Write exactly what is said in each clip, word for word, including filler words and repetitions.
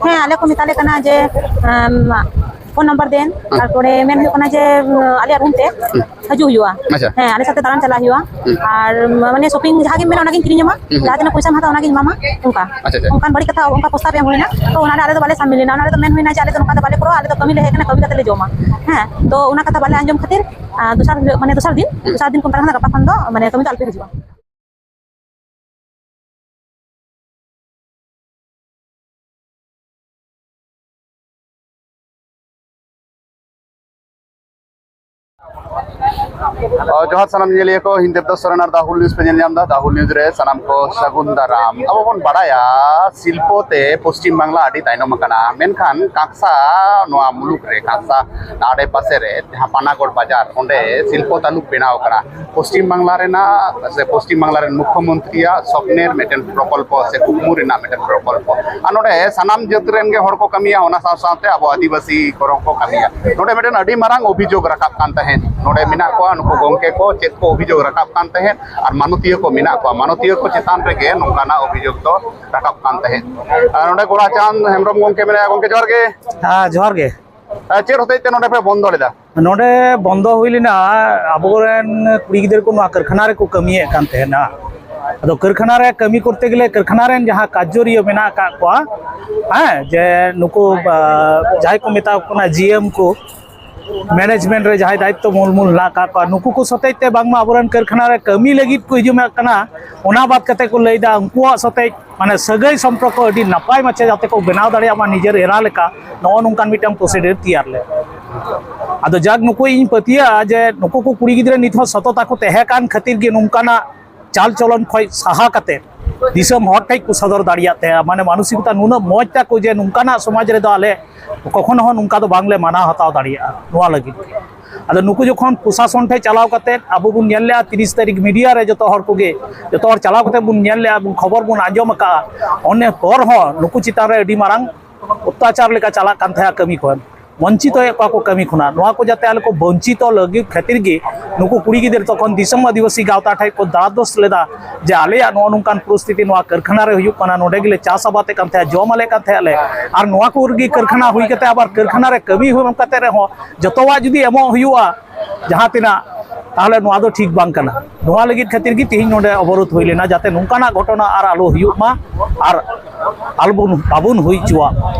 ᱦᱮᱸ, ᱟᱞᱮ ᱠᱚ ᱢᱮᱛᱟᱞᱮ ᱠᱟᱱᱟ ᱡᱮ, ᱟᱢ, ᱯᱷᱳᱱ ᱱᱟᱢᱵᱟᱨ ᱫᱮᱱ, ᱦᱮᱸ᱾ ᱛᱟᱨᱯᱚᱨᱮ ᱢᱮᱱ ᱦᱩᱭᱩᱜ ᱠᱟᱱᱟ ᱡᱮ, ᱩᱢ, ᱟᱞᱮᱭᱟᱜ ᱨᱩᱢ ᱛᱮ ᱦᱮᱸ᱾ ᱦᱤᱡᱩᱜ ᱦᱩᱭᱩᱜᱼᱟ᱾ ᱟᱪᱪᱷᱟ᱾ ᱦᱮᱸ, ᱟᱞᱮ ᱥᱟᱛᱮ ᱫᱟᱬᱟᱱ ᱪᱟᱞᱟᱜ ᱦᱩᱭᱩᱜᱼᱟ᱾ ᱦᱮᱸ᱾ ᱟᱨ, ᱩᱢ, ᱢᱟᱱᱮ, ᱥᱚᱯᱤᱝ ᱡᱟᱦᱟᱸ ᱜᱮᱢ ᱢᱮᱱᱟ, ᱚᱱᱟᱜᱤᱧ ᱠᱤᱨᱤᱧ ᱟᱢᱟ᱾ ᱦᱮᱸ᱾ ᱡᱟᱦᱟᱸ ᱛᱤᱱᱟᱹᱜ ᱯᱚᱭᱥᱟᱢ ᱦᱟᱛᱟᱣᱟ, ᱚᱱᱟᱜᱤᱧ ᱮᱢᱟᱢᱟ, ᱚᱱᱠᱟ᱾ ᱟᱪᱪᱷᱟ, ᱟᱪᱪᱷᱟ᱾ ᱚᱱᱠᱟᱱ ᱵᱟᱹᱲᱤᱡ ᱠᱟᱛᱷᱟ, ᱚᱱᱠᱟ ᱯᱨᱚᱥᱛᱟᱵ ᱮᱢ ᱦᱩᱭᱱᱟ᱾ ᱛᱚ, ᱚᱱᱟ ᱨᱮ ᱟᱞᱮ ᱫᱚ ᱵᱟᱞᱮ ᱥᱟᱢᱤᱞ ᱞᱮᱱᱟ᱾ ᱚᱱᱟ ᱨᱮᱫᱚ ᱢᱮᱱ ᱦᱩᱭᱱᱟ ᱡᱮ, ᱟᱞᱮ ᱫᱚ ᱱᱚᱝᱠᱟ ᱫᱚ ᱵᱟᱞᱮ ᱠᱚᱨᱟᱣᱟ, ᱟᱞᱮ ᱫᱚ ᱠᱟᱹᱢᱤ ᱞᱮ ᱦᱮᱡ ᱠᱟᱱᱟ, ᱠᱟᱹᱢᱤ ᱠᱟᱛᱮ ᱞᱮ ᱡᱚᱢᱟ᱾ ᱦᱮᱸ, ᱛᱚ, ᱚᱱᱟ ᱠᱟᱛᱷᱟ ᱵᱟᱞᱮ ᱟᱸᱡᱚᱢ ᱠᱷᱟᱹᱛᱤᱨ, ᱟᱨ ᱫᱚᱥᱟᱨ ᱦᱤᱞᱳᱜ, ᱢᱟᱱᱮ, ᱫᱚᱥᱟᱨ ᱫᱤᱱ, ᱦᱮᱸ᱾ ᱫᱚᱥᱟᱨ ᱫᱤᱱ ᱠᱚ ᱢᱮᱛᱟᱜ ᱠᱟᱱᱟ, ᱜᱟᱯᱟ ᱠᱷᱚᱱ ᱫᱚ, ᱢᱟᱱᱮ, ᱠᱟᱹᱢᱤ ᱫᱚ ᱟᱞᱚᱯᱮ ᱦᱤᱡᱩᱜᱼᱟ᱾ ᱚ, ᱡᱚᱦᱟᱨ ᱥᱟᱱᱟᱢ ᱧᱮᱧᱮᱞᱤᱭᱟᱹ ᱠᱚ, ᱤᱧ ᱫᱮᱵᱫᱟᱥ ᱥᱚᱨᱮᱱ ᱟᱨ ᱫᱟ ᱦᱩᱞ ᱱᱤᱭᱩᱡᱽ ᱯᱮ ᱧᱮᱞ ᱧᱟᱢ ᱮᱫᱟ᱾ ᱫᱟ ᱦᱩᱞ ᱱᱤᱭᱩᱡᱽ ᱨᱮ ᱥᱟᱱᱟᱢ ᱠᱚ ᱥᱟᱹᱜᱩᱱ ᱫᱟᱨᱟᱢ᱾ ᱟᱵᱚ ᱵᱚᱱ ᱵᱟᱲᱟᱭᱟ, ᱥᱤᱞᱯᱚ ᱛᱮ ᱯᱚᱥᱪᱤᱢ ᱵᱟᱝᱞᱟ ᱟᱹᱰᱤ ᱛᱟᱭᱱᱚᱢ ᱟᱠᱟᱱᱟ, ᱢᱮᱱᱠᱷᱟᱱ ᱠᱟᱸᱠᱥᱟ, ᱱᱚᱣᱟ ᱢᱩᱞᱩᱠ ᱨᱮ, ᱠᱟᱸᱠᱥᱟ ᱟᱰᱮ ᱯᱟᱥᱮ ᱨᱮ ᱡᱟᱦᱟᱸ ᱯᱟᱱᱟᱜᱚᱲ ᱵᱟᱡᱟᱨ, ᱚᱸᱰᱮ ᱥᱤᱞᱯᱚ ᱛᱟᱞᱩᱠ ᱵᱮᱱᱟᱣ ᱟᱠᱟᱱᱟ᱾ ᱯᱚᱥᱪᱤᱢ ᱵᱟᱝᱞᱟ ᱨᱮᱱᱟᱜ ᱥᱮ ᱯᱚᱥᱪᱤᱢ ᱵᱟᱝᱞᱟ ᱨᱮᱱ ᱢᱩᱠᱠᱷᱚᱢᱚᱱᱛᱨᱤᱭᱟᱜ ᱥᱚᱯᱱᱮᱨ ᱢᱤᱫᱴᱮᱱ ᱯᱨᱚᱠᱚᱞᱯᱚ ᱥᱮ ᱠᱩᱠᱢᱩ ᱨᱮᱱᱟᱜ ᱢᱤᱫᱴᱮᱱ ᱯᱨᱚᱠᱚᱞᱯᱚ᱾ ᱟᱨ ᱱᱚᱰᱮ ᱥᱟᱱᱟᱢ ᱡᱟᱹᱛ ᱨᱮᱱ ᱜᱮ ᱦᱚᱲ ᱠᱚ ᱠᱟᱹᱢᱤᱭᱟ, ᱚᱱᱟ ᱥᱟᱶ ᱥᱟᱶᱛᱮ ᱟᱵᱚ ᱟᱹᱫᱤᱵᱟᱹᱥᱤ ᱠᱚᱨᱮ ᱦᱚᱸ ᱠᱚ ᱠᱟᱹᱢᱤᱭᱟ᱾ ᱱᱚᱰᱮ ᱢᱤᱫᱴᱮᱱ ᱟᱹᱰᱤ ᱢᱟᱨᱟᱝ ᱚᱵᱷᱤᱡᱳᱜᱽ ᱨᱟᱠᱟᱵ ᱠᱟᱱ ᱛᱟᱦᱮᱸᱫ, ᱱᱚᱰᱮ ᱢᱮᱱᱟᱜ ᱠᱚᱣᱟ ᱱᱩᱠᱩ ᱜᱚᱢᱠᱮ ᱠᱚ ᱪᱮᱫ ᱠᱚ ᱚᱵᱷᱤᱡᱳᱜᱽ ᱨᱟᱠᱟᱵ ᱠᱟᱱ ᱛᱟᱦᱮᱸᱫ, ᱟᱨ ᱢᱟᱱᱚᱛᱤᱭᱟᱹ ᱠᱚ ᱢᱮᱱᱟᱜ ᱠᱚᱣᱟ, ᱢᱟᱱᱚᱛᱤᱭᱟᱹ ᱠᱚ ᱪᱮᱛᱟᱱ ᱨᱮᱜᱮ ᱱᱚᱝᱠᱟᱱᱟᱜ ᱚᱵᱷᱤᱡᱳᱜᱽ ᱫᱚ ᱨᱟᱠᱟᱵ ᱠᱟᱱ ᱛᱟᱦᱮᱸᱫ᱾ ᱟᱨ ᱱᱚᱰᱮ ᱜᱳᱨᱟᱪᱟᱸᱫᱽ ᱦᱮᱢᱵᱨᱚᱢ ᱜᱚᱢᱠᱮ ᱢᱮᱱᱟᱭᱟ᱾ ᱜᱚᱢᱠᱮ, ᱡᱚᱦᱟᱨ ᱜᱮ᱾ ᱦᱮᱸ, ᱡᱚᱦᱟᱨ ᱜᱮ᱾ ᱟᱨ ᱪᱮᱫ ᱦᱚᱛᱮᱡ ᱛᱮ ᱱᱚᱰᱮ ᱯᱮ ᱵᱚᱱᱫᱚ ᱞᱮᱫᱟ? ᱱᱚᱰᱮ ᱵᱚᱱᱫᱚ ᱦᱩᱭ ᱞᱮᱱᱟ, ᱟᱵᱚᱨᱮᱱ ᱠᱩᱲᱤ ᱜᱤᱫᱽᱨᱟᱹ ᱠᱚ ᱱᱚᱣᱟ ᱠᱟᱹᱨᱠᱷᱟᱱᱟ ᱨᱮᱠᱚ ᱠᱟᱹᱢᱤᱭᱮᱫ ᱠᱟᱱ ᱛᱟᱦᱮᱱᱟ᱾ ᱟᱫᱚ ᱠᱟᱹᱨᱠᱷᱟᱱᱟ ᱨᱮ ᱠᱟᱹᱢᱤ ᱠᱚᱨᱛᱮ ᱜᱮᱞᱮ ᱠᱟᱹᱨᱠᱷᱟᱱᱟ ᱨᱮᱱ ᱡᱟᱦᱟᱸ ᱠᱟᱨᱡᱚᱨᱤᱭᱟᱹ ᱢᱮᱱᱟᱜ ᱟᱠᱟᱫ ᱠᱚᱣᱟ, ᱦᱮᱸ, ᱡᱮ ᱱᱩᱠᱩ, ᱟ, ᱡᱟᱦᱟᱸᱭ ᱠᱚ ᱢᱮᱛᱟ ᱠᱚ ᱠᱟᱱᱟ ᱡᱤ ᱮᱢ ᱠᱚ, ᱢᱮᱱᱮᱡᱽᱢᱮᱱᱴ ᱨᱮ ᱡᱟᱦᱟᱸᱭ ᱫᱟᱭᱤᱛᱛᱚ ᱢᱩᱞ ᱢᱩᱞ ᱦᱮᱱᱟᱜ ᱟᱠᱟᱫ ᱠᱚᱣᱟ, ᱱᱩᱠᱩ ᱠᱚ ᱥᱟᱛᱮᱡ ᱛᱮ ᱵᱟᱝᱢᱟ ᱟᱵᱚᱨᱮᱱ ᱠᱟᱹᱨᱠᱷᱟᱱᱟ ᱨᱮ ᱠᱟᱹᱢᱤ ᱞᱟᱹᱜᱤᱫ ᱠᱚ ᱦᱤᱡᱩᱜ ᱠᱟᱱᱟ, ᱚᱱᱟ ᱵᱟᱫ ᱠᱟᱛᱮ ᱠᱚ ᱞᱟᱹᱭᱫᱟ ᱩᱱᱠᱩᱣᱟᱜ ᱥᱟᱛᱮᱡ ᱢᱟᱱᱮ ᱥᱟᱹᱜᱟᱹᱭ ᱥᱚᱢᱯᱨᱚᱠᱚ ᱟᱹᱰᱤ ᱱᱟᱯᱟᱭ ᱢᱟᱪᱷᱟ ᱡᱟᱛᱮ ᱠᱚ ᱵᱮᱱᱟᱣ ᱫᱟᱲᱮᱭᱟᱜ ᱢᱟ ᱱᱤᱡᱮᱨ ᱮᱨᱟ ᱞᱮᱠᱟ, ᱱᱚᱜᱼᱚ ᱱᱚᱝᱠᱟᱱ ᱢᱤᱫᱴᱟᱝ ᱯᱨᱚᱥᱤᱰᱤᱭᱟᱨ ᱛᱮᱭᱟᱨ ᱞᱮᱫ᱾ ᱟᱫᱚ ᱡᱟᱠ, ᱱᱩᱠᱩ ᱤᱧ ᱯᱟᱹᱛᱭᱟᱹᱜᱼᱟ ᱡᱮ ᱱᱩᱠᱩ ᱠᱚ ᱠᱩᱲᱤ ᱜᱤᱫᱽᱨᱟᱹ ᱱᱤᱛ ᱦᱚᱸ ᱥᱚᱛᱚᱛᱟ ᱠᱚ ᱛᱟᱦᱮᱸ ᱠᱟᱱ ᱠᱷᱟᱹᱛᱤᱨ ᱜᱮ ᱱᱚᱝᱠᱟᱱᱟᱜ ᱪᱟᱞ ᱪᱚᱞᱚᱱ ᱠᱷᱚᱱ ᱥᱟᱦᱟ ᱠᱟᱛᱮ ᱫᱤᱥᱚᱢ ᱦᱚᱲ ᱴᱷᱮᱱ ᱠᱚ ᱥᱚᱫᱚᱨ ᱫᱟᱲᱮᱭᱟᱜ ᱛᱟᱦᱮᱸᱜᱼᱟ, ᱢᱟᱱᱮ ᱢᱟᱱᱚᱥᱤᱠᱚᱛᱟ ᱱᱩᱱᱟᱹᱜ ᱢᱚᱡᱽ ᱛᱟᱠᱚ ᱡᱮ ᱱᱚᱝᱠᱟᱱᱟᱜ ᱥᱚᱢᱟᱡᱽ ᱨᱮᱫᱚ ᱟᱞᱮ ᱠᱚᱠᱷᱚᱱᱳ ᱦᱚᱸ ᱱᱚᱝᱠᱟ ᱫᱚ ᱵᱟᱝᱞᱮ ᱢᱟᱱᱟᱣ ᱦᱟᱛᱟᱣ ᱫᱟᱲᱮᱭᱟᱜᱼᱟ ᱱᱚᱣᱟ ᱞᱟᱹᱜᱤᱫ᱾ ᱟᱫᱚ ᱱᱩᱠᱩ ᱡᱚᱠᱷᱚᱱ ᱯᱨᱚᱥᱟᱥᱚᱱ ᱴᱷᱮᱱ ᱪᱟᱞᱟᱣ ᱠᱟᱛᱮ ᱟᱵᱚ ᱵᱚᱱ ᱧᱮᱞ ᱞᱮᱜᱼᱟ, ᱛᱤᱨᱤᱥ ᱛᱟᱹᱨᱤᱠᱷ ᱢᱤᱰᱤᱭᱟ ᱨᱮ ᱡᱚᱛᱚ ᱦᱚᱲ ᱠᱚᱜᱮ, ᱡᱚᱛᱚ ᱦᱚᱲ ᱪᱟᱞᱟᱣ ᱠᱟᱛᱮ ᱵᱚᱱ ᱧᱮᱞ ᱞᱮᱜᱼᱟ, ᱵᱚᱱ ᱠᱷᱚᱵᱚᱨ ᱵᱚᱱ ᱟᱸᱡᱚᱢ ᱟᱠᱟᱜᱼᱟ, ᱚᱱᱮ ᱯᱚᱨ ᱦᱚᱸ ᱱᱩᱠᱩ ᱪᱮᱛᱟᱱ ᱨᱮ ᱟᱹᱰᱤ ᱢᱟᱨᱟᱝ ᱚᱛᱛᱟᱪᱟᱨ ᱞᱮᱠᱟ ᱪᱟᱞᱟᱜ ᱠᱟᱱ ᱛᱟᱦᱮᱸᱜᱼᱟ ᱠᱟᱹᱢᱤ ᱠᱚ᱾ ᱵᱚᱧᱪᱤᱛᱚᱭᱮᱫ ᱠᱚᱣᱟ ᱠᱚ ᱠᱟᱹᱢᱤ ᱠᱷᱚᱱᱟᱜ᱾ ᱱᱚᱣᱟ ᱠᱚ ᱡᱟᱛᱮ ᱟᱞᱚ ᱠᱚ ᱵᱚᱧᱪᱤᱛᱚ ᱞᱟᱹᱜᱤᱫ ᱠᱷᱟᱹᱛᱤᱨ ᱜᱮ ᱱᱩᱠᱩ ᱠᱩᱲᱤ ᱜᱤᱫᱽᱨᱟᱹ ᱛᱚᱠᱷᱚᱱ ᱫᱤᱥᱚᱢ ᱟᱹᱫᱤᱵᱟᱹᱥᱤ ᱜᱟᱶᱛᱟ ᱴᱷᱮᱱ ᱠᱚ ᱫᱟᱨᱫᱚᱥ ᱞᱮᱫᱟ ᱡᱮ ᱟᱞᱮᱭᱟᱜ ᱱᱚᱜᱼᱚ ᱱᱚᱝᱠᱟᱱ ᱯᱚᱨᱤᱥᱛᱷᱤᱛᱤ ᱱᱚᱣᱟ ᱠᱟᱹᱨᱠᱷᱟᱱᱟ ᱨᱮ ᱦᱩᱭᱩᱜ ᱠᱟᱱᱟ, ᱱᱚᱰᱮ ᱜᱮᱞᱮ ᱪᱟᱥ ᱟᱵᱟᱫ ᱮᱫ ᱠᱟᱱ ᱛᱟᱦᱮᱸᱫ, ᱡᱚᱢ ᱟᱞᱮ ᱠᱟᱱ ᱛᱟᱦᱮᱸᱫ ᱞᱮ, ᱟᱨ ᱱᱚᱣᱟ ᱠᱚ ᱨᱮᱜᱮ ᱠᱟᱹᱨᱠᱷᱟᱱᱟ ᱦᱩᱭ ᱠᱟᱛᱮ ᱟᱵᱟᱨ ᱠᱟᱹᱨᱠᱷᱟᱱᱟ ᱨᱮ ᱠᱟᱹᱢᱤ ᱦᱩᱭ ᱮᱢ ᱠᱟᱛᱮ ᱨᱮᱦᱚᱸ ᱡᱚᱛᱚᱣᱟᱜ ᱡᱩᱫᱤ ᱮᱢᱚᱜ ᱦᱩᱭᱩᱜᱼᱟ ᱡᱟᱦᱟᱸ ᱛᱤᱱᱟᱹᱜ, ᱛᱟᱦᱚᱞᱮ ᱱᱚᱣᱟ ᱫᱚ ᱴᱷᱤᱠ ᱵᱟᱝ ᱠᱟᱱᱟ᱾ ᱱᱚᱣᱟ ᱞᱟᱹᱜᱤᱫ ᱠᱷᱟᱹᱛᱤᱨ ᱜᱮ ᱛᱮᱦᱮᱧ ᱱᱚᱰᱮ ᱚᱵᱚᱨᱳᱫᱷ ᱦᱩᱭ ᱞᱮᱱᱟ, ᱡᱟᱛᱮ ᱱᱚᱝᱠᱟᱱᱟᱜ ᱜᱷᱚᱴᱚᱱᱟ ᱟᱨ ᱟᱞᱚ ᱦᱩᱭᱩᱜ ᱢᱟ ᱟᱨ ᱟᱞᱚᱵᱚᱱ, ᱵᱟᱵᱚᱱ ᱦᱩᱭ ᱦᱚᱪᱚᱣᱟᱜ᱾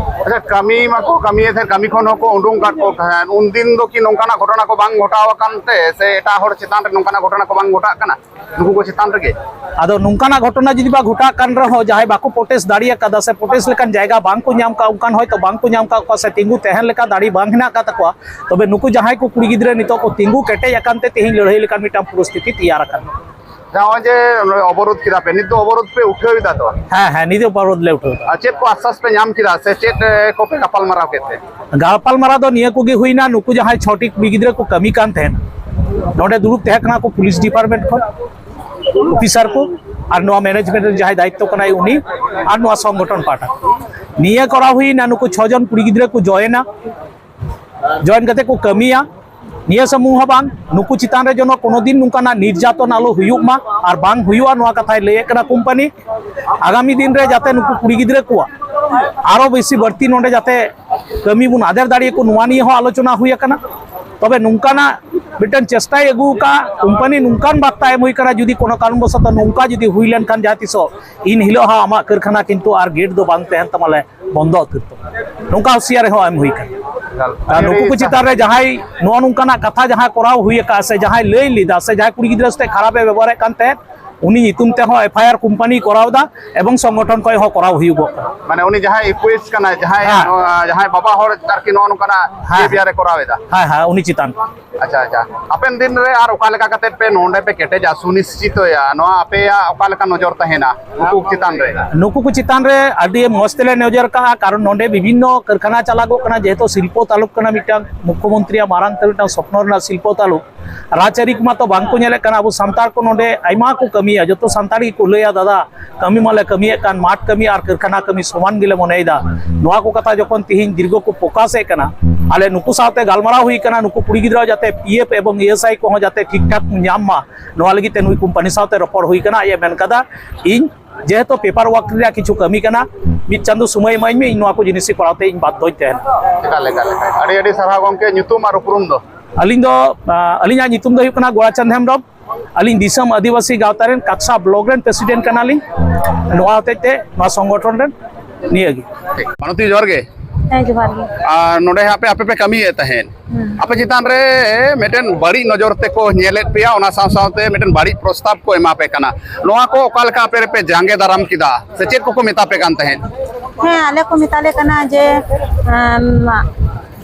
ᱟᱪᱪᱷᱟ, ᱠᱟᱹᱢᱤ ᱢᱟᱠᱚ ᱠᱟᱹᱢᱤᱭᱮᱫ ᱛᱟᱦᱮᱸᱫ, ᱠᱟᱹᱢᱤ ᱠᱷᱚᱱ ᱦᱚᱸᱠᱚ ᱩᱰᱩᱝ ᱠᱟᱫ ᱠᱚ ᱛᱟᱦᱮᱸᱫ, ᱩᱱᱫᱤᱱ ᱫᱚ ᱠᱤ ᱱᱚᱝᱠᱟᱱᱟᱜ ᱜᱷᱚᱴᱚᱱᱟ ᱠᱚ ᱵᱟᱝ ᱜᱷᱚᱴᱟᱣ ᱟᱠᱟᱱ ᱛᱮ, ᱥᱮ ᱮᱴᱟᱜ ᱦᱚᱲ ᱪᱮᱛᱟᱱ ᱨᱮ ᱱᱚᱝᱠᱟᱱᱟᱜ ᱜᱷᱚᱴᱚᱱᱟ ᱠᱚ ᱵᱟᱝ ᱜᱷᱚᱴᱟᱜ ᱠᱟᱱᱟ ᱱᱩᱠᱩ ᱠᱚ ᱪᱮᱛᱟᱱ ᱨᱮᱜᱮ? ᱟᱫᱚ ᱱᱚᱝᱠᱟᱱᱟᱜ ᱜᱷᱚᱴᱚᱱᱟ ᱡᱩᱫᱤ ᱵᱟ ᱜᱷᱚᱴᱟᱜ ᱠᱟᱱ ᱨᱮᱦᱚᱸ, ᱡᱟᱦᱟᱸᱭ ᱵᱟᱠᱚ ᱯᱨᱚᱴᱮᱥᱴ ᱫᱟᱲᱮ ᱟᱠᱟᱫᱟ ᱥᱮ ᱯᱨᱚᱴᱮᱥᱴ ᱞᱮᱠᱟᱱ ᱡᱟᱭᱜᱟ ᱵᱟᱝ ᱠᱚ ᱧᱟᱢ ᱠᱟᱜ, ᱚᱱᱠᱟᱱ ᱦᱚᱭᱛᱳ ᱵᱟᱝ ᱠᱚ ᱧᱟᱢ ᱠᱟᱜ ᱠᱚᱣᱟ ᱥᱮ ᱛᱤᱸᱜᱩ ᱛᱟᱦᱮᱱ ᱞᱮᱠᱟ ᱫᱟᱲᱮ ᱵᱟᱝ ᱦᱮᱱᱟᱜ ᱟᱠᱟᱫ ᱛᱟᱠᱚᱣᱟ, ᱛᱚᱵᱮ ᱱᱩᱠᱩ ᱡᱟᱦᱟᱸᱭ ᱠᱚ ᱠᱩᱲᱤ ᱜᱤᱫᱽᱨᱟᱹ ᱱᱤᱛᱚᱜ ᱠᱚ ᱛᱤᱸᱜᱩ ᱠᱮᱴᱮᱡ ᱟᱠᱟᱱ ᱛᱮ ᱛᱮᱦᱮᱧ ᱞᱟᱹᱲᱦᱟᱹᱭ ᱞᱮᱠᱟᱱ ᱢᱤᱫᱴᱟᱝ ᱯᱚᱨᱤᱥᱛᱷᱤᱛᱤ ᱛᱮᱭᱟᱨ ᱟᱠᱟᱱᱟ᱾ ᱱᱚᱜᱼᱚᱭ ᱡᱮ ᱚᱵᱚᱨᱳᱫᱷ ᱠᱮᱫᱟ ᱯᱮ, ᱱᱤᱛ ᱫᱚ ᱚᱵᱚᱨᱳᱫᱷ ᱯᱮ ᱩᱴᱷᱟᱹᱣ ᱮᱫᱟ ᱛᱚ? ᱦᱮᱸ, ᱦᱮᱸ, ᱱᱤᱛ ᱫᱚ ᱚᱵᱚᱨᱳᱫᱷ ᱞᱮ ᱩᱴᱷᱟᱹᱣ ᱮᱫᱟ᱾ ᱟᱨ ᱪᱮᱫ ᱠᱚ ᱟᱥᱥᱟᱥ ᱯᱮ ᱧᱟᱢ ᱠᱮᱫᱟ ᱥᱮ ᱪᱮᱫ, ᱮ, ᱠᱚᱯᱮ ᱜᱟᱯᱟᱞ ᱢᱟᱨᱟᱣ ᱠᱮᱫ ᱛᱮ? ᱜᱟᱯᱟᱞ ᱢᱟᱨᱟᱣ ᱫᱚ ᱱᱤᱭᱟᱹ ᱠᱚᱜᱮ ᱦᱩᱭᱱᱟ, ᱱᱩᱠᱩ ᱡᱟᱦᱟᱸᱭ ᱪᱷᱚᱴᱤ ᱠᱩᱲᱤ ᱜᱤᱫᱽᱨᱟᱹ ᱠᱚ ᱠᱟᱹᱢᱤ ᱠᱟᱱ ᱛᱟᱦᱮᱸᱱ, ᱱᱚᱰᱮ ᱫᱩᱲᱩᱵ ᱛᱟᱦᱮᱸ ᱠᱟᱱᱟ ᱠᱚ ᱯᱩᱞᱤᱥ ᱰᱤᱯᱟᱨᱴᱢᱮᱱᱴ ᱠᱷᱚᱱ ᱚᱯᱷᱤᱥᱟᱨ ᱠᱚ, ᱟᱨ ᱱᱚᱣᱟ ᱢᱮᱱᱮᱡᱢᱮᱱᱴ ᱨᱮᱱ ᱡᱟᱦᱟᱸᱭ ᱫᱟᱭᱤᱛᱛᱚ ᱠᱟᱱᱟᱭ ᱩᱱᱤ, ᱟᱨ ᱱᱚᱣᱟ ᱥᱚᱝᱜᱚᱴᱷᱚᱱ ᱯᱟᱦᱴᱟ᱾ ᱱᱤᱭᱟᱹ ᱠᱚᱨᱟᱣ ᱦᱩᱭᱱᱟ, ᱱᱩᱠᱩ ᱪᱷᱚ ᱡᱚᱱ ᱠᱩᱲᱤ ᱜᱤᱫᱽᱨᱟᱹ ᱠᱚ ᱡᱚᱭᱮᱱᱟ, ᱡᱚᱭᱮᱱ ᱠᱟᱛᱮ ᱠᱚ ᱠᱟᱹᱢᱤᱭᱟ᱾ ᱱᱤᱭᱟᱹ ᱥᱩᱢᱩᱝ ᱦᱚᱸ ᱵᱟᱝ, ᱱᱩᱠᱩ ᱪᱮᱛᱟᱱ ᱨᱮ ᱡᱮᱱᱚ ᱠᱳᱱᱳ ᱫᱤᱱ ᱱᱚᱝᱠᱟᱱᱟᱜ ᱱᱤᱨᱡᱟᱛᱚᱱ ᱟᱞᱚ ᱦᱩᱭᱩᱜ ᱢᱟ ᱟᱨ ᱵᱟᱝ ᱦᱩᱭᱩᱜᱼᱟ, ᱱᱚᱣᱟ ᱠᱟᱛᱷᱟᱭ ᱞᱟᱹᱭᱮᱫ ᱠᱟᱱᱟ ᱠᱳᱢᱯᱟᱱᱤ᱾ ᱟᱜᱟᱢᱤ ᱫᱤᱱ ᱨᱮ ᱡᱟᱛᱮ ᱱᱩᱠᱩ ᱠᱩᱲᱤ ᱜᱤᱫᱽᱨᱟᱹ ᱠᱚᱣᱟᱜ ᱟᱨᱚ ᱵᱮᱥᱤ ᱵᱟᱹᱲᱛᱤ ᱱᱚᱰᱮ ᱡᱟᱛᱮ ᱠᱟᱹᱢᱤ ᱵᱚᱱ ᱟᱫᱮᱨ ᱫᱟᱲᱮᱭᱟᱠᱚ, ᱱᱚᱣᱟ ᱱᱤᱭᱮ ᱦᱚᱸ ᱟᱞᱳᱪᱚᱱᱟ ᱦᱩᱭ ᱟᱠᱟᱱᱟ᱾ ᱛᱚᱵᱮ ᱱᱚᱝᱠᱟᱱᱟᱜ ᱢᱤᱫᱴᱮᱱ ᱪᱮᱥᱴᱟᱭ ᱟᱹᱜᱩ ᱟᱠᱟᱫ ᱠᱳᱢᱯᱟᱱᱤ, ᱱᱚᱝᱠᱟᱱ ᱵᱟᱨᱛᱟ ᱮᱢ ᱦᱩᱭ ᱟᱠᱟᱱᱟ, ᱡᱩᱫᱤ ᱠᱳᱱᱳ ᱠᱟᱨᱚᱱ ᱵᱚᱥᱚᱛᱚ ᱱᱚᱝᱠᱟ ᱡᱩᱫᱤ ᱦᱩᱭ ᱞᱮᱱᱠᱷᱟᱱ ᱡᱟᱦᱟᱸ ᱛᱤᱥᱚᱜ, ᱤᱱ ᱦᱤᱞᱳᱜ ᱦᱚᱸ ᱟᱢᱟᱜ ᱠᱟᱹᱨᱠᱷᱟᱱᱟ ᱠᱤᱱᱛᱩ ᱟᱨ ᱜᱮᱴ ᱫᱚ ᱵᱟᱝ ᱛᱟᱦᱮᱱ ᱛᱟᱢᱟ, ᱞᱮ ᱵᱚᱱᱫᱚ ᱩᱛᱟᱹᱨ ᱛᱟᱢᱟ᱾ ᱱᱚᱝᱠᱟ ᱦᱩᱸᱥᱤᱭᱟᱨᱤ ᱦᱚᱸ ᱮᱢ ᱦᱩᱭ ᱟᱠᱟᱱᱟ᱾ ᱟᱨ ᱱᱩᱠᱩ ᱠᱚ ᱪᱮᱛᱟᱱ ᱨᱮ ᱡᱟᱦᱟᱸᱭ ᱱᱚᱜᱼᱚ ᱱᱚᱝᱠᱟᱱᱟᱜ ᱠᱟᱛᱷᱟ ᱡᱟᱦᱟᱸ ᱠᱚᱨᱟᱣ ᱦᱩᱭ ᱟᱠᱟᱫ ᱥᱮ ᱡᱟᱦᱟᱸᱭ ᱞᱟᱹᱭ ᱞᱮᱫᱟ ᱥᱮ ᱡᱟᱦᱟᱸᱭ ᱠᱩᱲᱤ ᱜᱤᱫᱽᱨᱟᱹ ᱥᱟᱛᱮ ᱠᱷᱟᱨᱟᱯ ᱮ ᱵᱮᱵᱚᱦᱟᱨᱮᱫ ᱠᱟᱱ ᱛᱟᱦᱮᱸᱫ, ᱩᱱᱤ ᱧᱩᱛᱩᱢ ᱛᱮᱦᱚᱸ ᱮᱯᱷ ᱟᱭ ᱟᱨ ᱠᱳᱢᱯᱟᱱᱤ ᱠᱚᱨᱟᱣ ᱮᱫᱟ ᱮᱵᱚᱝ ᱥᱚᱝᱜᱚᱴᱷᱚᱱ ᱠᱷᱚᱱ ᱦᱚᱸ ᱠᱚᱨᱟᱣ ᱦᱩᱭᱩᱜᱚᱜ ᱠᱟᱱᱟ᱾ ᱢᱟᱱᱮ ᱩᱱᱤ ᱡᱟᱦᱟᱸᱭ ᱮᱠᱩᱭᱤᱥ ᱠᱟᱱᱟᱭ, ᱡᱟᱦᱟᱸᱭ, ᱦᱮᱸ᱾ ᱱᱚᱣᱟ, ᱡᱟᱦᱟᱸᱭ ᱵᱟᱵᱟ ᱦᱚᱲ ᱟᱨᱠᱤ ᱱᱚᱜᱼᱚ ᱱᱚᱝᱠᱟᱱᱟᱜ ᱦᱮᱸ᱾ ᱵᱤᱦᱮᱵᱤᱭᱟᱨ ᱮ ᱠᱚᱨᱟᱣ ᱮᱫᱟ᱾ ᱦᱮᱸ, ᱦᱮᱸ, ᱩᱱᱤ ᱪᱮᱛᱟᱱ᱾ ᱟᱪᱪᱷᱟ, ᱟᱪᱪᱷᱟ᱾ ᱦᱟᱯᱮᱱ ᱫᱤᱱ ᱨᱮ ᱟᱨ ᱚᱠᱟ ᱞᱮᱠᱟ ᱠᱟᱛᱮ ᱯᱮ ᱱᱚᱰᱮ ᱯᱮ ᱠᱮᱴᱮᱡᱟ, ᱥᱩᱱᱤᱥᱪᱤᱛᱚᱭᱟ, ᱱᱚᱣᱟ ᱟᱯᱮᱭᱟᱜ ᱚᱠᱟ ᱞᱮᱠᱟ ᱱᱚᱡᱚᱨ ᱛᱟᱦᱮᱱᱟ ᱱᱩᱠᱩ ᱪᱮᱛᱟᱱ ᱨᱮ? ᱱᱩᱠᱩ ᱠᱚ ᱪᱮᱛᱟᱱ ᱨᱮ ᱟᱹᱰᱤ ᱢᱚᱸᱡᱽ ᱛᱮᱞᱮ ᱱᱚᱡᱚᱨ ᱠᱟᱜᱼᱟ, ᱠᱟᱨᱚᱱ ᱱᱚᱰᱮ ᱵᱤᱵᱷᱤᱱᱱᱚ ᱠᱟᱹᱨᱠᱷᱟᱱᱟ ᱪᱟᱞᱟᱜᱚᱜ ᱠᱟᱱᱟ, ᱡᱮᱦᱮᱛᱩ ᱥᱤᱞᱯᱚ ᱛᱟᱞᱚᱠ ᱠᱟᱱᱟ ᱢᱤᱫᱴᱟᱝ, ᱢᱩᱠᱠᱷᱚᱢᱚᱱᱛᱨᱤᱭᱟᱜ ᱢᱟᱨᱟᱝ ᱩᱛᱟᱹᱨ ᱢᱤᱫᱴᱟᱝ ᱥᱚᱯᱱᱚ ᱨᱮᱱᱟᱜ ᱥᱤᱞᱯᱚ ᱛᱟᱞᱚᱠ᱾ ᱨᱟᱡᱽᱟᱹᱨᱤ ᱠᱚᱢᱟ ᱛᱚ ᱵᱟᱝ ᱠᱚ ᱧᱮᱞᱮᱫ ᱠᱟᱱᱟ, ᱟᱵᱚ ᱥᱟᱱᱛᱟᱲ ᱠᱚ ᱱᱚᱰᱮ ᱟᱭᱢᱟ ᱠᱚ ᱠᱟᱹᱢᱤᱭᱟ, ᱡᱚᱛᱚ ᱥᱟᱱᱛᱟᱲ ᱜᱮᱠᱚ ᱞᱟᱹᱭᱟ, ᱫᱟᱫᱟ, ᱠᱟᱹᱢᱤ ᱢᱟᱞᱮ ᱠᱟᱹᱢᱤᱭᱮᱫ ᱠᱟᱱ, ᱢᱟᱴᱷ ᱠᱟᱹᱢᱤ ᱟᱨ ᱠᱟᱹᱨᱠᱷᱟᱱᱟ ᱠᱟᱹᱢᱤ ᱥᱚᱢᱟᱱ ᱜᱮᱞᱮ ᱢᱚᱱᱮᱭᱮᱫᱟ᱾ ᱱᱚᱣᱟ ᱠᱚ ᱠᱟᱛᱷᱟ ᱡᱚᱠᱷᱚᱱ ᱛᱤᱦᱤᱧ ᱫᱤᱨᱜᱷᱚ ᱠᱚ ᱯᱨᱚᱠᱟᱥᱮᱫ ᱠᱟᱱᱟ, ᱟᱞᱮ ᱱᱩᱠᱩ ᱥᱟᱶᱛᱮ ᱜᱟᱞᱢᱟᱨᱟᱣ ᱦᱩᱭ ᱠᱟᱱᱟ, ᱱᱩᱠᱩ ᱠᱩᱲᱤ ᱜᱤᱫᱽᱨᱟᱹ ᱡᱟᱛᱮ ᱯᱤ ᱮᱯᱷ ᱮᱵᱚᱝ ᱤ ᱮᱥ ᱟᱭ ᱠᱚᱦᱚᱸ ᱡᱟᱛᱮ ᱴᱷᱤᱠ ᱴᱷᱟᱠ ᱠᱚ ᱧᱟᱢ ᱢᱟ, ᱱᱚᱣᱟ ᱞᱟᱹᱜᱤᱫ ᱛᱮ ᱱᱩᱭ ᱠᱳᱢᱯᱟᱱᱤ ᱥᱟᱶᱛᱮ ᱨᱚᱯᱚᱲ ᱦᱩᱭ ᱠᱟᱱᱟ᱾ ᱟᱡ ᱮ ᱢᱮᱱ ᱠᱟᱫᱟ, ᱤᱧ ᱡᱮᱦᱮᱛᱩ ᱯᱮᱯᱟᱨ ᱣᱟᱨᱠ ᱨᱮᱭᱟᱜ ᱠᱤᱪᱷᱩ ᱠᱟᱹᱢᱤ ᱠᱟᱱᱟ, ᱢᱤᱫ ᱪᱟᱸᱫᱚ ᱥᱚᱢᱚᱭ ᱮᱢᱟᱹᱧ ᱢᱮ, ᱤᱧ ᱱᱚᱣᱟ ᱠᱚ ᱡᱤᱱᱤᱥ ᱠᱚᱨᱟᱣ ᱛᱮ ᱤᱧ ᱵᱟᱫᱽᱫᱷᱚᱧ ᱛᱟᱦᱮᱱᱟ᱾ ᱮᱠᱟᱞ, ᱮᱠᱟᱞ, ᱮᱠᱟᱞ᱾ ᱟᱹᱰᱤ, ᱟᱹᱰᱤ ᱥᱟᱨᱦᱟᱣ ᱜᱚᱢᱠᱮ᱾ ᱧᱩᱛᱩᱢ ᱟᱨ ᱩᱯᱨᱩᱢ ᱫᱚ? ᱟᱹᱞᱤᱧ ᱫᱚ, ᱟᱹᱞᱤᱧᱟᱜ ᱧᱩᱛᱩᱢ ᱫᱚ ᱦᱩᱭᱩᱜ ᱠᱟᱱᱟ ᱜᱳᱨᱟᱪᱟᱸᱫᱽ ᱦᱮᱢᱵᱨᱚᱢ᱾ ᱟᱹᱞᱤᱧ ᱫᱤᱥᱚᱢ ᱟᱹᱫᱤᱵᱟᱹᱥᱤ ᱜᱟᱶᱛᱟ ᱨᱮᱱ ᱠᱟᱠᱥᱟ ᱵᱞᱚᱠ ᱨᱮᱱ ᱯᱨᱮᱥᱤᱰᱮᱱᱴ ᱠᱟᱱᱟᱞᱤᱧ᱾ ᱱᱚᱣᱟ ᱦᱚᱛᱮᱡ ᱛᱮ ᱱᱚᱣᱟ ᱥᱚᱝᱜᱚᱴᱷᱚᱱ ᱨᱮᱱ ᱱᱤᱭᱟᱹ ᱜᱮ᱾ ᱢᱟᱱᱚᱛᱤ, ᱡᱚᱦᱟᱨ ᱜᱮ᱾ ᱦᱮᱸ, ᱡᱚᱦᱟᱨ ᱜᱮ᱾ ᱟᱨ ᱱᱚᱰᱮ ᱟᱯᱮ, ᱟᱯᱮ ᱯᱮ ᱠᱟᱹᱢᱤᱭᱮᱫ ᱛᱟᱦᱮᱸᱫ, ᱦᱩᱸ᱾ ᱟᱯᱮ ᱪᱮᱛᱟᱱ ᱨᱮ ᱢᱤᱫᱴᱮᱱ ᱵᱟᱹᱲᱤᱡ ᱱᱚᱡᱚᱨ ᱛᱮᱠᱚ ᱧᱮᱞᱮᱫ ᱯᱮᱭᱟ, ᱚᱱᱟ ᱥᱟᱶ ᱥᱟᱶᱛᱮ ᱢᱤᱫᱴᱮᱱ ᱵᱟᱹᱲᱤᱡ ᱯᱨᱚᱥᱛᱟᱵ ᱠᱚ ᱮᱢᱟ ᱯᱮ ᱠᱟᱱᱟ᱾ ᱱᱚᱣᱟ ᱠᱚ ᱚᱠᱟ ᱞᱮᱠᱟ ᱟᱯᱮ ᱨᱮᱯᱮ ᱡᱟᱸᱜᱮ ᱫᱟᱨᱟᱢ ᱠᱮᱫᱟ, ᱥᱮ ᱪᱮᱫ ᱠᱚᱠᱚ ᱢᱮᱛᱟ ᱯᱮ ᱠᱟᱱ ᱛᱟᱦᱮᱸᱫ? ᱦᱮᱸ, ᱟᱞᱮ ᱠᱚ ᱢᱮᱛᱟ ᱞᱮ ᱠᱟᱱᱟ ᱡᱮ, ᱟᱢ,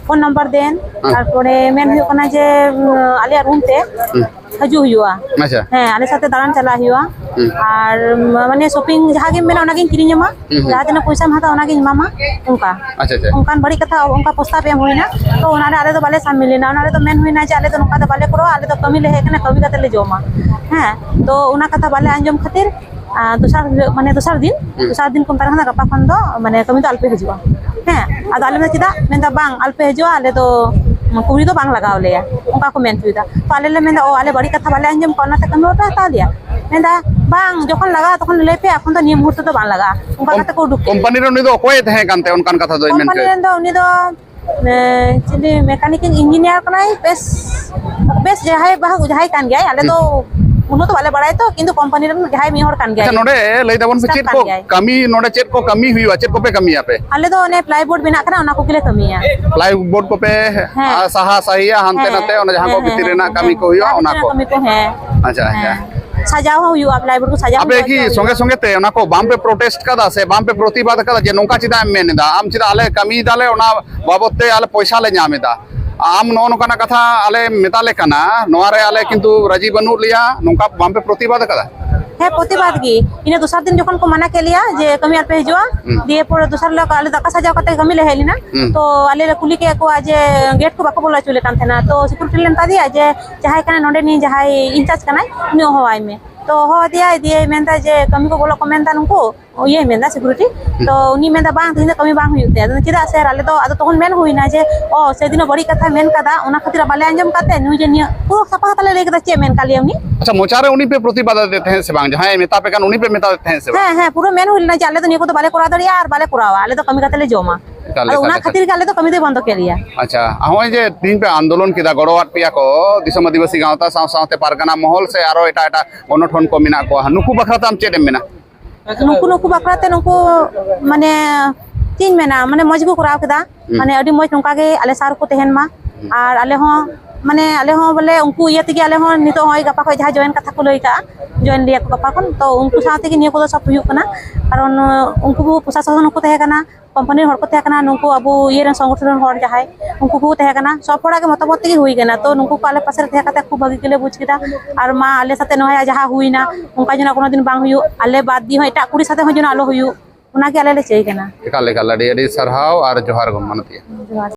ᱯᱷᱳᱱ ᱱᱟᱢᱵᱟᱨ ᱫᱮᱱ, ᱦᱮᱸ᱾ ᱛᱟᱨᱯᱚᱨᱮ ᱢᱮᱱ ᱦᱩᱭᱩᱜ ᱠᱟᱱᱟ ᱡᱮ, ᱩᱢ, ᱟᱞᱮᱭᱟᱜ ᱨᱩᱢ ᱛᱮ ᱦᱮᱸ᱾ ᱦᱤᱡᱩᱜ ᱦᱩᱭᱩᱜᱼᱟ᱾ ᱟᱪᱪᱷᱟ᱾ ᱦᱮᱸ, ᱟᱞᱮ ᱥᱟᱛᱮ ᱫᱟᱬᱟᱱ ᱪᱟᱞᱟᱜ ᱦᱩᱭᱩᱜᱼᱟ᱾ ᱦᱮᱸ᱾ ᱟᱨ, ᱩᱢ, ᱢᱟᱱᱮ ᱥᱚᱯᱤᱝ ᱡᱟᱦᱟᱸ ᱜᱮᱢ ᱢᱮᱱᱟ ᱚᱱᱟᱜᱤᱧ ᱠᱤᱨᱤᱧ ᱟᱢᱟ, ᱦᱮᱸ, ᱦᱮᱸ᱾ ᱡᱟᱦᱟᱸ ᱛᱤᱱᱟᱹᱜ ᱯᱚᱭᱥᱟᱢ ᱦᱟᱛᱟᱣᱟ ᱚᱱᱟᱜᱤᱧ ᱮᱢᱟᱢᱟ, ᱚᱱᱠᱟ᱾ ᱟᱪᱪᱷᱟ, ᱟᱪᱪᱷᱟ᱾ ᱚᱱᱠᱟᱱ ᱵᱟᱹᱲᱤᱡ ᱠᱟᱛᱷᱟ, ᱚᱱᱠᱟ ᱯᱨᱚᱥᱛᱟᱵ ᱮᱢ ᱦᱩᱭᱱᱟ᱾ ᱛᱚ, ᱚᱱᱟᱨᱮ ᱟᱞᱮ ᱫᱚ ᱵᱟᱞᱮ ᱥᱟᱢᱤᱞ ᱞᱮᱱᱟ᱾ ᱚᱱᱟ ᱨᱮᱫᱚ ᱢᱮᱱ ᱦᱩᱭᱱᱟ ᱡᱮ ᱟᱞᱮ ᱫᱚ ᱱᱚᱝᱠᱟ ᱫᱚ ᱵᱟᱞᱮ ᱠᱚᱨᱟᱣᱟ, ᱟᱞᱮ ᱫᱚ ᱠᱟᱹᱢᱤ ᱞᱮ ᱦᱮᱡ ᱟᱠᱟᱱᱟ, ᱠᱟᱹᱢᱤ ᱠᱟᱛᱮ ᱞᱮ ᱡᱚᱢᱟ᱾ ᱦᱮᱸ, ᱛᱚ ᱚᱱᱟ ᱠᱟᱛᱷᱟ ᱵᱟᱞᱮ ᱟᱸᱡᱚᱢ ᱠᱷᱟᱹᱛᱤᱨ ᱟᱨ ᱫᱚᱥᱟᱨ ᱦᱤᱞᱳᱜ, ᱢᱟᱱᱮ ᱫᱚᱥᱟᱨ ᱫᱤᱱ, ᱦᱩᱸ᱾ ᱫᱚᱥᱟᱨ ᱫᱤᱱ ᱠᱚ ᱢᱮᱛᱟ ᱞᱮ ᱠᱟᱱᱟ, "ᱜᱟᱯᱟ ᱠᱷᱚᱱ ᱫᱚ, ᱢᱟᱱᱮ, ᱠᱟᱹᱢᱤ ᱫᱚ ᱟᱞᱚᱯᱮ ᱦᱤᱡᱩᱜᱼᱟ᱾" ᱦᱮᱸ, ᱟᱫᱚ ᱟᱞᱮ ᱫᱚ ᱪᱮᱫᱟᱜ? ᱢᱮᱱᱫᱟ, "ᱵᱟᱝ, ᱟᱞᱚᱯᱮ ᱦᱤᱡᱩᱜᱼᱟ, ᱟᱞᱮ ᱫᱚ ᱠᱩᱲᱤ ᱫᱚ ᱵᱟᱝ ᱞᱟᱜᱟᱣ ᱞᱮᱭᱟ", ᱚᱱᱠᱟ ᱠᱚ ᱢᱮᱱ ᱦᱚᱪᱚᱭᱮᱫᱟ᱾ ᱛᱚ ᱟᱞᱮ ᱞᱮ ᱢᱮᱱᱫᱟ, "ᱚ, ᱟᱞᱮ ᱵᱟᱹᱲᱤᱡ ᱠᱟᱛᱷᱟ ᱵᱟᱞᱮ ᱟᱸᱡᱚᱢ ᱠᱟᱜᱼᱟ, ᱚᱱᱟᱛᱮ ᱠᱟᱹᱢᱤ ᱵᱟᱯᱮ ᱦᱟᱛᱟᱣ ᱞᱮᱭᱟ?" ᱢᱮᱱᱫᱟ, "ᱵᱟᱝ, ᱡᱚᱠᱷᱚᱱ ᱞᱟᱜᱟᱜᱼᱟ, ᱛᱚᱠᱷᱚᱱ ᱞᱟᱹᱭ ᱯᱮ, ᱮᱠᱷᱚᱱ ᱫᱚ ᱱᱤᱭᱟᱹ ᱢᱩᱦᱩᱨᱛᱚ ᱫᱚ ᱵᱟᱝ ᱞᱟᱜᱟᱜᱼᱟ", ᱚᱱᱠᱟ ᱠᱚᱢ-, ᱠᱟᱛᱮ ᱠᱚ ᱩᱰᱩᱠ ᱠᱮᱫ ᱠᱳᱢᱯᱟᱱᱤ ᱞᱮᱭᱟ᱾ ᱨᱮ ᱩᱱᱤ ᱫᱚ ᱚᱠᱚᱭᱮ ᱛᱟᱦᱮᱸ ᱠᱟᱱᱛᱮ ᱚᱱᱠᱟᱱ ᱠᱟᱛᱷᱟ ᱫᱚᱭ ᱢᱮᱱ ᱠᱳᱢᱯᱟᱱᱤ ᱦᱚᱪᱚᱭᱮᱫ? ᱨᱮᱱ ᱫᱚ ᱩᱱᱤ ᱫᱚ ᱮ, ᱪᱤᱞᱤ ᱢᱮᱠᱟᱱᱤᱠ ᱤᱧᱡᱤᱱᱤᱭᱟᱨ ᱠᱟᱱᱟᱭ, ᱵᱮᱥ, ᱵᱮᱥ ᱡᱟᱦᱟᱸᱭ ᱵᱟᱦᱟ ᱡᱟᱦᱟᱸᱭ ᱠᱟᱱ ᱜᱮᱭᱟᱭ, ᱟᱞᱮ ᱫᱚ ᱦᱩᱸ᱾ ᱩᱱᱟᱹᱜ ᱫᱚ ᱵᱟᱞᱮ ᱵᱟᱲᱟᱭᱟ ᱛᱚ, ᱠᱤᱱᱛᱩ ᱠᱳᱢᱯᱟᱱᱤ ᱨᱮᱱ ᱡᱟᱦᱟᱸᱭ ᱢᱤᱫ ᱦᱚᱲ ᱠᱟᱱ ᱜᱮᱭᱟᱭ᱾ ᱟᱪᱪᱷᱟ, ᱱᱚᱰᱮ ᱞᱟᱹᱭ ᱫᱟᱵᱚᱱ ᱥᱮ staff ᱪᱮᱫ ᱠᱟᱱ ᱠᱚ ᱜᱮᱭᱟᱭ᱾ ᱠᱟᱹᱢᱤ, ᱱᱚᱰᱮ ᱪᱮᱫ ᱠᱚ ᱠᱟᱹᱢᱤ ᱦᱩᱭᱩᱜᱼᱟ, ᱪᱮᱫ ᱠᱚᱯᱮ ᱠᱟᱹᱢᱤᱭᱟ ᱟᱯᱮ? ᱟᱞᱮ ᱫᱚ ᱚᱱᱮ ᱯᱞᱟᱭᱵᱳᱨᱰ ᱵᱮᱱᱟᱜ ᱠᱟᱱᱟ, ᱚᱱᱟ ᱠᱚᱜᱮᱞᱮ ᱠᱟᱹᱢᱤᱭᱟ᱾ ᱯᱞᱟᱭᱵᱳᱨᱰ ᱠᱚᱯᱮ, ᱦᱮᱸ᱾ ᱟ, ᱥᱟᱦᱟ ᱥᱟᱦᱤᱭᱟ ᱦᱟᱱᱛᱮ ᱦᱮᱸ᱾ ᱱᱟᱛᱮ, ᱚᱱᱟ ᱡᱟᱦᱟᱸ ᱦᱮᱸ, ᱠᱚ ᱦᱮᱸ, ᱵᱷᱤᱛᱤᱨ ᱦᱮᱸ, ᱨᱮᱱᱟᱜ ᱦᱮᱸ, ᱠᱟᱹᱢᱤ ᱦᱮᱸ, ᱠᱚ ᱦᱩᱭᱩᱜᱼᱟ, ᱡᱟᱦᱟᱸ ᱚᱱᱟ ᱵᱷᱤᱛᱤᱨ ᱠᱚ? ᱨᱮᱱᱟᱜ ᱠᱟᱹᱢᱤ ᱠᱚ, ᱦᱮᱸ᱾ ᱟᱪᱪᱷᱟ, ᱟᱪᱪᱷᱟ᱾ ᱦᱮᱸ᱾ ᱥᱟᱡᱟᱣ ᱦᱚᱸ ᱦᱩᱭᱩᱜᱼᱟ, ᱯᱞᱟᱭᱵᱳᱨᱰ ᱠᱚ ᱥᱟᱡᱟᱣ ᱟᱯᱮ ᱦᱚᱸ ᱠᱤ ᱦᱩᱭᱩᱜᱼᱟ᱾ ᱥᱚᱸᱜᱮ ᱥᱚᱸᱜᱮ ᱛᱮ ᱚᱱᱟ ᱠᱚ ᱵᱟᱝ ᱯᱮ ᱯᱨᱚᱴᱮᱥᱴ ᱠᱟᱫᱟ ᱥᱮ ᱵᱟᱝ ᱯᱮ ᱯᱨᱚᱛᱤᱵᱟᱫ ᱠᱟᱫᱟ ᱡᱮ ᱱᱚᱝᱠᱟ ᱪᱮᱫᱟᱜ ᱮᱢ ᱢᱮᱱ ᱮᱫᱟ? ᱟᱢ ᱪᱮᱫᱟᱜ ᱟᱞᱮ ᱠᱟᱹᱢᱤᱭ ᱫᱟᱞᱮ, ᱚᱱᱟ ᱵᱟᱵᱚᱫ ᱛᱮ ᱟᱞᱮ ᱯᱚᱭᱥᱟ ᱞᱮ ᱧᱟᱢ ᱮᱫᱟ, ᱟᱢ ᱱᱚᱜᱼᱚ ᱱᱚᱝᱠᱟᱱᱟᱜ ᱠᱟᱛᱷᱟ ᱟᱞᱮ ᱢᱮᱛᱟ ᱞᱮ ᱠᱟᱱᱟ, ᱱᱚᱣᱟ ᱨᱮ ᱟᱞᱮ ᱠᱤᱱᱛᱩ ᱨᱟᱹᱡᱤ ᱵᱟᱹᱱᱩᱜ ᱞᱮᱭᱟ, ᱱᱚᱝᱠᱟ ᱵᱟᱝ ᱯᱮ ᱯᱨᱚᱛᱤᱵᱟᱫ ᱠᱟᱫᱟ? ᱦᱮᱸ, ᱯᱨᱚᱛᱤᱵᱟᱫ ᱜᱮ᱾ ᱤᱱᱟᱹ ᱫᱚᱥᱟᱨ ᱫᱤᱱ ᱡᱚᱠᱷᱚᱱ ᱠᱚ ᱢᱟᱱᱟ ᱠᱮᱫ ᱞᱮᱭᱟ ᱡᱮ ᱠᱟᱹᱢᱤ ᱟᱞᱚᱯᱮ ᱦᱤᱡᱩᱜᱼᱟ, ᱦᱩᱸ᱾ ᱫᱤᱭᱮ ᱯᱚᱨᱮ ᱫᱚᱥᱟᱨ ᱦᱤᱞᱳᱜ ᱟᱞᱮ ᱫᱟᱠᱟ ᱥᱟᱡᱟᱣ ᱠᱟᱛᱮ ᱠᱟᱹᱢᱤ ᱞᱮ ᱦᱮᱡ ᱞᱮᱱᱟ᱾ ᱦᱩᱸ᱾ ᱛᱚ ᱟᱞᱮ ᱞᱮ ᱠᱩᱞᱤ ᱠᱮᱫ ᱠᱚᱣᱟ ᱡᱮ ᱜᱮᱴ ᱠᱚ ᱵᱟᱠᱚ ᱵᱚᱞᱚ ᱦᱚᱪᱚ ᱞᱮ ᱠᱟᱱ ᱛᱟᱦᱮᱱᱟ, ᱛᱚ ᱥᱤᱠᱩᱨᱤᱴᱤ ᱞᱮ ᱢᱮᱛᱟ ᱫᱮᱭᱟ ᱡᱮ ᱡᱟᱦᱟᱸᱭ ᱠᱟᱱᱟᱭ ᱱᱚᱰᱮᱱᱤᱡ, ᱡᱟᱦᱟᱸᱭ ᱤᱱᱪᱟᱨᱡᱽ ᱠᱟᱱᱟᱭ, ᱩᱱᱤ ᱦᱚᱦᱚᱣᱟᱭ ᱢᱮ᱾ ᱛᱚ ᱦᱚᱦᱚ ᱟᱫᱮᱭᱟᱭ, ᱫᱤᱭᱮ ᱢᱮᱱᱫᱟ ᱡᱮ ᱠᱟᱹᱢᱤ ᱠᱚ ᱵᱚᱞᱚᱜ ᱠᱚ ᱢᱮᱱᱫᱟ ᱱᱩᱠᱩ, ᱤᱭᱟᱹᱭ ᱢᱮᱱᱫᱟ security᱾ ᱛᱚ ᱩᱱᱤ ᱢᱮᱱᱫᱟ ᱵᱟᱝ, ᱛᱮᱦᱮᱧ ᱫᱚ ᱠᱟᱹᱢᱤ ᱵᱟᱝ ᱦᱩᱭᱩᱜ ᱛᱟᱭᱟ᱾ ᱟᱫᱚ ᱪᱮᱫᱟᱜ ᱥᱮ ᱟᱞᱮ ᱫᱚ, ᱟᱫᱚ ᱛᱚᱠᱷᱚᱱ ᱢᱮᱱ ᱦᱩᱭᱱᱟ ᱡᱮ ᱚ ᱥᱮᱫᱤᱱ ᱵᱟᱹᱲᱤᱡ ᱠᱟᱛᱷᱟ ᱢᱮᱱ ᱠᱟᱫᱟ, ᱚᱱᱟ ᱠᱷᱟᱹᱛᱤᱨ ᱵᱟᱞᱮ ᱟᱸᱡᱚᱢ ᱠᱟᱛᱮ ᱱᱩᱭ ᱡᱮ ᱱᱤᱭᱟᱹ ᱯᱩᱨᱟᱹ ᱥᱟᱯᱷᱟ ᱠᱟᱛᱷᱟ ᱞᱮ ᱞᱟᱹᱭ ᱠᱮᱫᱟ, ᱪᱮᱫ ᱢᱮᱱ ᱠᱟᱫ ᱞᱮᱭᱟ ᱩᱱᱤ? ᱟᱪᱪᱷᱟ, ᱢᱚᱪᱟ ᱨᱮ ᱩᱱᱤ ᱯᱮ ᱯᱨᱚᱛᱤᱵᱟᱫ ᱟᱫᱮ ᱛᱟᱦᱮᱸᱫ ᱥᱮ ᱵᱟᱝ? ᱡᱟᱦᱟᱸᱭ ᱢᱮᱛᱟ ᱯᱮ ᱠᱟᱱ ᱩᱱᱤ ᱯᱮ ᱢᱮᱛᱟ ᱫᱮ ᱛᱟᱦᱮᱸᱫ ᱥᱮ ᱵᱟᱝ? ᱦᱮᱸ, ᱦᱮᱸ, ᱯᱩᱨᱟᱹ ᱢᱮᱱ ᱦᱩᱭ ᱞᱮᱱᱟ ᱡᱮ ᱟᱞᱮ ᱫᱚ ᱱᱤᱭᱟᱹ ᱠᱚᱫᱚ ᱵᱟᱞᱮ ᱠᱚᱨᱟᱣ ᱫᱟᱲᱮᱭᱟᱜᱼᱟ ᱟᱨ ᱵᱟᱞᱮ ᱠᱚᱨᱟᱣᱟ, ᱟᱞᱮ ᱫᱚ ᱠᱟᱹᱢᱤ ᱠᱟᱛᱮ ᱞᱮ ᱡᱚᱢᱟ᱾ ᱮᱠᱟᱞ, ᱟᱫᱚ ᱮᱠᱟᱞ, ᱚᱱᱟ ᱮᱠᱟᱞ᱾ ᱠᱷᱟᱹᱛᱤᱨ ᱜᱮ ᱟᱞᱮ ᱫᱚ ᱠᱟᱹᱢᱤ ᱫᱚᱭ ᱵᱚᱱᱫᱚ ᱠᱮᱫ ᱞᱮᱭᱟ᱾ ᱟᱪᱪᱷᱟ, ᱱᱚᱜᱼᱚᱭ ᱡᱮ ᱛᱮᱦᱮᱧ ᱯᱮ ᱟᱱᱫᱳᱞᱚᱱ ᱠᱮᱫᱟ, ᱜᱚᱲᱚᱣᱟᱫ ᱯᱮᱭᱟ ᱠᱚ ᱫᱤᱥᱚᱢ ᱟᱹᱫᱤᱵᱟᱹᱥᱤ ᱜᱟᱶᱛᱟ ᱥᱟᱶ ᱥᱟᱶᱛᱮ ᱯᱟᱨᱜᱟᱱᱟ ᱢᱚᱦᱚᱞ ᱥᱮ ᱟᱨᱚ ᱮᱴᱟᱜ ᱮᱴᱟᱜ ᱜᱚᱱᱚᱴᱷᱚᱱ ᱠᱚ ᱢᱮᱱᱟᱜ ᱠᱚᱣᱟ, ᱱᱩᱠᱩ ᱵᱟᱠᱷᱨᱟ ᱛᱮ ᱟᱢ ᱪᱮᱫ ᱮᱢ ᱢᱮᱱᱟ? ᱱᱩᱠᱩ, ᱱᱩᱠᱩ ᱵᱟᱠᱷᱨᱟ ᱛᱮ ᱱᱩᱠᱩ, ᱢᱟᱱᱮ, ᱪᱮᱫ ᱤᱧ ᱢᱮᱱᱟ, ᱢᱟᱱᱮ, ᱢᱚᱡᱽ ᱜᱮᱠᱚ ᱠᱚᱨᱟᱣ ᱠᱮᱫᱟ᱾ ᱦᱩᱸ᱾ ᱢᱟᱱᱮ, ᱟᱹᱰᱤ ᱢᱚᱡᱽ ᱱᱚᱝᱠᱟ ᱜᱮ ᱟᱞᱮ ᱥᱟᱶ ᱨᱮᱠᱚ ᱛᱟᱦᱮᱱ ᱢᱟ᱾ ᱦᱩᱸ᱾ ᱟᱨ ᱟᱞᱮ ᱦᱚᱸ, ᱢᱟᱱᱮ, ᱟᱞᱮ ᱦᱚᱸ ᱵᱚᱞᱮ ᱩᱱᱠᱩ ᱤᱭᱟᱹ ᱛᱮᱜᱮ ᱟᱞᱮ ᱦᱚᱸ ᱱᱤᱛᱚᱜ ᱱᱚᱜᱼᱚᱭ ᱜᱟᱯᱟ ᱠᱷᱚᱱ ᱡᱟᱦᱟᱸ join ᱠᱟᱛᱷᱟ ᱠᱚ ᱞᱟᱹᱭ ᱠᱟᱜᱼᱟ, join ᱞᱮᱭᱟ ᱠᱚ ᱜᱟᱯᱟ ᱠᱷᱚᱱ, ᱛᱚ ᱩᱱᱠᱩ ᱥᱟᱶ ᱛᱮᱜᱮ ᱱᱤᱭᱟᱹ ᱠᱚᱫᱚ ᱥᱚᱵ ᱦᱩᱭᱩᱜ ᱠᱟᱱᱟ᱾ ᱠᱟᱨᱚᱱ, ᱩᱱᱠᱩ ᱯᱨᱚᱥᱟᱥᱚᱱ ᱦᱚᱸᱠᱚ ᱛᱟᱦᱮᱸ ᱠᱟᱱᱟ, ᱠᱳᱢᱯᱟᱱᱤ ᱨᱮᱱ ᱦᱚᱲ ᱠᱚ ᱛᱟᱦᱮᱸ ᱠᱟᱱᱟ, ᱱᱩᱠᱩ ᱟᱵᱚ ᱤᱭᱟᱹ ᱨᱮᱱ ᱥᱚᱝᱜᱚᱴᱷᱚᱱ ᱨᱮᱱ ᱦᱚᱲ ᱡᱟᱦᱟᱸᱭ, ᱩᱱᱠᱩ ᱠᱚ ᱛᱟᱦᱮᱸ ᱠᱟᱱᱟ, ᱥᱚᱵ ᱦᱚᱲᱟᱜ ᱜᱮ ᱢᱚᱛᱟᱢᱚᱛ ᱛᱮᱜᱮ ᱦᱩᱭ ᱠᱟᱱᱟ᱾ ᱛᱚ ᱱᱩᱠᱩ ᱠᱚ ᱟᱞᱮ ᱯᱟᱥᱮ ᱨᱮ ᱛᱟᱦᱮᱸ ᱠᱟᱛᱮ ᱠᱷᱩᱵ ᱵᱷᱟᱹᱜᱤ ᱜᱮᱞᱮ ᱵᱩᱡᱽ ᱠᱮᱫᱟ᱾ ᱟᱨ ᱢᱟ ᱟᱞᱮ ᱥᱟᱛᱮ ᱱᱚᱣᱟ ᱡᱟᱦᱟᱸ ᱦᱩᱭᱱᱟ, ᱚᱱᱠᱟ ᱡᱮᱱᱚ ᱠᱳᱱᱳ ᱫᱤᱱ ᱵᱟᱝ ᱦᱩᱭᱩᱜ, ᱟᱞᱮ ᱵᱟᱫ ᱫᱤᱭᱮ ᱦᱚᱸ ᱮᱴᱟᱜ ᱠᱩᱲᱤ ᱥᱟᱛᱮ ᱦᱚᱸ ᱡᱮᱱᱚ ᱟᱞᱚ ᱦᱩᱭᱩᱜ, ᱚᱱᱟᱜᱮ ᱟᱞᱮ ᱞᱮ ᱪᱟᱹᱭ ᱠᱟᱱᱟ᱾ ᱮᱠᱟᱞ, ᱮᱠᱟᱞ, ᱟᱹᱰᱤ, ᱟᱹᱰᱤ ᱥᱟᱨᱦᱟᱣ ᱟᱨ ᱡᱚᱦᱟᱨ ᱜᱚᱢᱠᱮ ᱢᱟᱱᱚᱛᱤᱭᱟᱹ᱾ ᱡᱚᱦᱟᱨ᱾